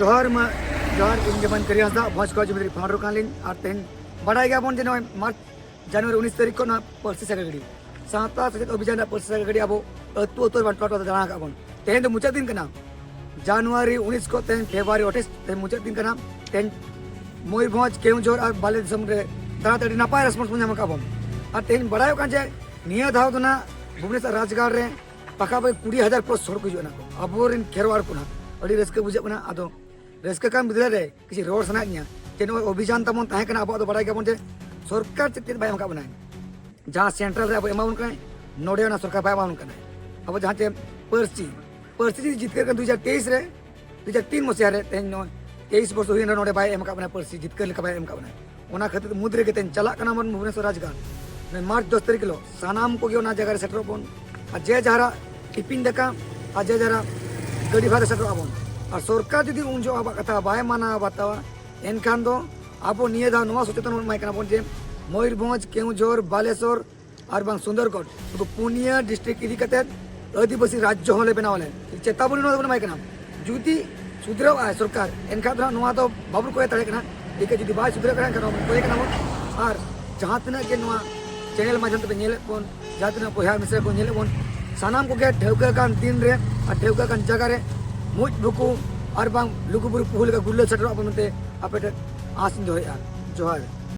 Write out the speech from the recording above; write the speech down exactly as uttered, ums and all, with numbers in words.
ᱡᱚᱦᱟᱨ ᱢᱟ, ᱡᱚᱦᱟᱨ᱾ ᱤᱧ ᱜᱮ ᱢᱟᱹᱱ ᱠᱟᱹᱨᱤ ᱦᱟᱸᱥᱫᱟ, ᱵᱷᱚᱸᱡᱽ ᱠᱚ ᱡᱩᱢᱤᱫ ᱨᱤ ᱯᱷᱟᱣᱩᱱᱰᱟᱨ ᱠᱟᱱᱟᱞᱤᱧ᱾ ᱟᱨ ᱛᱮᱦᱮᱧ ᱵᱟᱰᱟᱭ ᱜᱮᱭᱟᱵᱚᱱ ᱡᱮ ᱱᱚᱜᱼᱚᱭ ᱢᱟᱨᱪ, ᱡᱟᱱᱩᱣᱟᱨᱤ ᱩᱱᱤᱥ ᱛᱟᱹᱨᱤᱠᱷ ᱠᱷᱚᱱ ᱱᱚᱣᱟ ᱯᱟᱹᱨᱥᱤ ᱥᱟᱜᱟᱲ ᱜᱟᱹᱰᱤ, ᱥᱟᱶᱛᱟ ᱥᱮᱪᱮᱫ ᱚᱵᱷᱤᱡᱟᱱ ᱨᱮᱱᱟᱜ ᱯᱟᱹᱨᱥᱤ ᱥᱟᱜᱟᱲ ᱜᱟᱹᱰᱤ ᱟᱵᱚ ᱟᱹᱛᱩ ᱟᱹᱛᱩ ᱨᱮ ᱵᱟᱝ ᱴᱚᱞᱟ ᱴᱚᱞᱟ ᱫᱟᱬᱟ ᱟᱠᱟᱫ ᱵᱚᱱ᱾ ᱛᱮᱦᱮᱧ ᱫᱚ ᱢᱩᱪᱟᱹᱫ ᱫᱤᱱ ᱠᱟᱱᱟ, ᱡᱟᱱᱩᱣᱟᱨᱤ ᱩᱱᱤᱥ ᱠᱷᱚᱱ ᱛᱮᱦᱮᱧ ᱯᱷᱮᱵᱽᱨᱩᱣᱟᱨᱤ ᱟᱴᱷᱟᱥ, ᱛᱮᱦᱮᱧ ᱢᱩᱪᱟᱹᱫ ᱫᱤᱱ ᱠᱟᱱᱟ᱾ ᱛᱮᱦᱮᱧ ᱢᱚᱭᱩᱨᱵᱷᱚᱸᱡᱽ, ᱠᱮᱣᱚᱱᱡᱷᱚᱨ ᱟᱨ ᱵᱟᱞᱮ ᱫᱤᱥᱚᱢ ᱨᱮ ᱫᱟᱬᱟᱛᱮ ᱟᱹᱰᱤ ᱱᱟᱯᱟᱭ ᱨᱮᱥᱯᱚᱱᱥ ᱵᱚᱱ ᱧᱟᱢ ᱟᱠᱟᱫ ᱵᱚᱱ᱾ ᱟᱨ ᱛᱮᱦᱮᱧ ᱵᱟᱲᱟᱭᱚᱜ ᱠᱟᱱᱟ ᱡᱮ ᱱᱤᱭᱟᱹ ᱫᱷᱟᱣ ᱫᱚ ᱱᱟᱜ ᱵᱷᱩᱵᱽᱱᱮᱥᱚᱨ ᱨᱟᱡᱽᱜᱟᱲ ᱨᱮ ᱯᱟᱠᱟ ᱯᱟᱠᱤ ᱠᱩᱲᱤ ᱦᱟᱡᱟᱨ ᱯᱞᱟᱥ ᱦᱚᱲ ᱠᱚ ᱦᱤᱡᱩᱜ ᱠᱟᱱᱟ ᱠᱚ, ᱟᱵᱚᱨᱮᱱ ᱠᱷᱮᱨᱣᱟᱲ ᱠᱚ ᱱᱟᱜ᱾ ᱟᱹᱰᱤ ᱨᱟᱹᱥᱠᱟᱹ ᱵᱩᱡᱷᱟᱹᱜ ᱠᱟᱱᱟ᱾ ᱟᱫᱚ ᱨᱟᱹᱥᱠᱟᱹ ᱠᱟᱱ ᱵᱤᱫᱟᱹᱞ ᱨᱮ ᱠᱤᱪᱷᱩ ᱨᱚᱲ ᱥᱟᱱᱟᱭᱮᱫ ᱞᱤᱧᱟ ᱡᱮ ᱱᱚᱜᱼᱚᱭ ᱚᱵᱷᱤᱡᱟᱱ ᱛᱟᱵᱚᱱ ᱛᱟᱦᱮᱸ ᱠᱟᱱᱟ, ᱟᱵᱚᱣᱟᱜ ᱫᱚ ᱵᱟᱲᱟᱭ ᱜᱮᱭᱟᱵᱚᱱ ᱡᱮ ᱥᱚᱨᱠᱟᱨ ᱪᱮᱫ ᱪᱮᱫ ᱵᱟᱭ ᱮᱢ ᱟᱠᱟᱫ ᱵᱚᱱᱟᱭ᱾ ᱡᱟᱦᱟᱸ ᱥᱮᱱᱴᱨᱟᱞ ᱨᱮ ᱟᱵᱚ ᱮᱢᱟᱵᱚᱱ ᱠᱟᱱᱟᱭ, ᱱᱚᱰᱮ ᱚᱱᱟ ᱥᱚᱨᱠᱟᱨ ᱵᱟᱭ ᱮᱢᱟᱵᱚᱱ ᱠᱟᱱᱟᱭ᱾ ᱟᱵᱚ ᱡᱟᱦᱟᱸ ᱪᱮ ᱯᱟᱹᱨᱥᱤ, ᱯᱟᱹᱨᱥᱤ ᱡᱩᱫᱤ ᱡᱤᱛᱠᱟᱹᱨ ᱠᱟᱱ ᱫᱩ ᱦᱟᱡᱟᱨ ᱛᱮᱭᱤᱥ ᱨᱮ, ᱫᱩ ᱦᱟᱡᱟᱨ ᱛᱤᱱ ᱢᱚᱥᱤᱦᱟ ᱨᱮ, ᱛᱮᱦᱮᱧ ᱱᱚᱜᱼᱚᱭ ᱛᱮᱭᱤᱥ ᱵᱚᱨᱥᱚ ᱦᱩᱭᱮᱱ ᱨᱮᱦᱚᱸ ᱱᱚᱰᱮ ᱵᱟᱭ ᱮᱢ ᱟᱠᱟᱫ ᱵᱚᱱᱟ, ᱯᱟᱹᱨᱥᱤ ᱡᱤᱛᱠᱟᱹᱨ ᱞᱮᱠᱟ ᱵᱟᱭ ᱮᱢ ᱟᱠᱟᱫ ᱵᱚᱱᱟ᱾ ᱚᱱᱟ ᱠᱷᱟᱹᱛᱤᱨ ᱢᱩᱫᱽ ᱨᱮᱜᱮ ᱛᱮᱦᱮᱧ ᱪᱟᱞᱟᱜ ᱠᱟᱱᱟ ᱵᱚᱱ ᱵᱷᱩᱵᱽᱱᱮᱥᱚᱨ ᱨᱟᱡᱽᱜᱟᱲ᱾ ᱢᱟᱨᱪ ᱫᱚᱥ ᱛᱟᱹᱨᱤᱠᱷ ᱦᱤᱞᱳᱜ ᱥᱟᱱᱟᱢ ᱠᱚᱜᱮ ᱚᱱᱟ ᱡᱟᱭᱜᱟ ᱨᱮ ᱥᱮᱴᱮᱨᱚᱜ ᱵᱚᱱ᱾ ᱟᱨ ᱡᱮ ᱡᱟᱦᱟᱨᱟᱜ ᱴᱤᱯᱤᱱ ᱫᱟᱠᱟ ᱟᱨ ᱡᱮ ᱡᱟᱦᱟᱨᱟᱜ ᱜᱟᱹᱰᱤ ᱵᱷᱟᱲᱟ ᱥᱮᱴᱮᱨᱚᱜ ᱟᱵᱚᱱ᱾ ᱟᱨ ᱥᱚᱨᱠᱟᱨ ᱡᱩᱫᱤ ᱩᱱ ᱡᱚᱦᱚᱜ ᱟᱵᱚᱣᱟᱜ ᱠᱟᱛᱷᱟ ᱵᱟᱭ ᱢᱟᱱᱟᱣ ᱵᱟᱛᱟᱣᱟ, ᱮᱱᱠᱷᱟᱱ ᱫᱚ ᱟᱵᱚ ᱱᱤᱭᱟᱹ ᱫᱷᱟᱣ ᱱᱚᱣᱟ ᱥᱚᱪᱮᱛᱚᱱ ᱵᱚᱱ ᱮᱢᱟᱭ ᱠᱟᱱᱟ ᱵᱚᱱ ᱡᱮ ᱢᱚᱭᱩᱨᱵᱷᱚᱸᱡᱽ, ᱠᱮᱣᱚᱱᱡᱷᱚᱨ, ᱵᱟᱞᱮᱥᱚᱨ ᱟᱨ ᱵᱟᱝ ᱥᱩᱱᱫᱚᱨᱜᱚᱲ, ᱱᱩᱠᱩ ᱯᱩᱱᱭᱟᱹ ᱰᱤᱥᱴᱨᱤᱠᱴ ᱤᱫᱤ ᱠᱟᱛᱮ ᱟᱹᱫᱤᱵᱟᱹᱥᱤ ᱨᱟᱡᱽᱡᱚ ᱦᱚᱸᱞᱮ ᱵᱮᱱᱟᱣ ᱟᱞᱮ᱾ ᱪᱮᱛᱟᱵᱚᱱᱤ ᱱᱚᱣᱟ ᱫᱚᱵᱚᱱ ᱮᱢᱟᱭ ᱠᱟᱱᱟ᱾ ᱡᱩᱫᱤ ᱥᱩᱫᱷᱨᱟᱹᱣ ᱟᱭ ᱥᱚᱨᱠᱟᱨ, ᱮᱱᱠᱷᱟᱱ ᱫᱚ ᱱᱟᱦᱟᱜ ᱱᱚᱣᱟ ᱫᱚ ᱵᱟᱵᱚᱱ ᱠᱚᱭ ᱫᱟᱲᱮᱭᱟᱜ ᱠᱟᱱᱟ᱾ ᱴᱷᱤᱠ ᱜᱮᱭᱟ, ᱡᱩᱫᱤ ᱵᱟᱭ ᱥᱩᱫᱷᱨᱟᱹᱜ ᱠᱟᱱᱟ, ᱮᱱᱠᱷᱟᱱ ᱱᱚᱣᱟ ᱵᱚᱱ ᱠᱚᱭᱮ ᱠᱟᱱᱟ ᱵᱚᱱ᱾ ᱟᱨ ᱡᱟᱦᱟᱸ ᱛᱤᱱᱟᱹᱜ ᱜᱮ ᱱᱚᱣᱟ ᱪᱮᱱᱮᱞ ᱢᱟᱫᱽᱫᱷᱚᱢ ᱛᱮᱯᱮ ᱧᱮᱞᱮᱫ ᱵᱚᱱ, ᱡᱟᱦᱟᱸ ᱛᱤᱱᱟᱹᱜ ᱵᱚᱭᱦᱟ ᱢᱤᱥᱨᱟ ᱠᱚ ᱧᱮᱞᱮᱫ ᱵᱚᱱ, ᱥᱟᱱᱟᱢ ᱠᱚᱜᱮ ᱴᱷᱟᱹᱣᱠᱟᱹ ᱟᱠᱟᱱ ᱫᱤᱱ ᱨᱮ ᱟᱨ ᱴᱷᱟᱹᱣᱠᱟᱹ ᱟᱠᱟᱱ ᱡᱟᱭᱜᱟ ᱨᱮ ᱢᱩᱡ ᱵᱷᱩᱠᱩ ᱟᱨ ᱵᱟᱝ ᱞᱩᱜᱩᱵᱩᱨᱩ ᱯᱩᱦᱩ ᱞᱮᱠᱟ ᱜᱩᱨᱞᱟᱹ ᱥᱮᱴᱮᱨᱚᱜ ᱟᱵᱚᱱ ᱢᱮᱱᱛᱮ ᱟᱯᱮ ᱴᱷᱮᱱ ᱟᱸᱥ ᱤᱧ ᱫᱚᱦᱚᱭᱮᱫᱼᱟ᱾ ᱡᱚᱦᱟᱨ᱾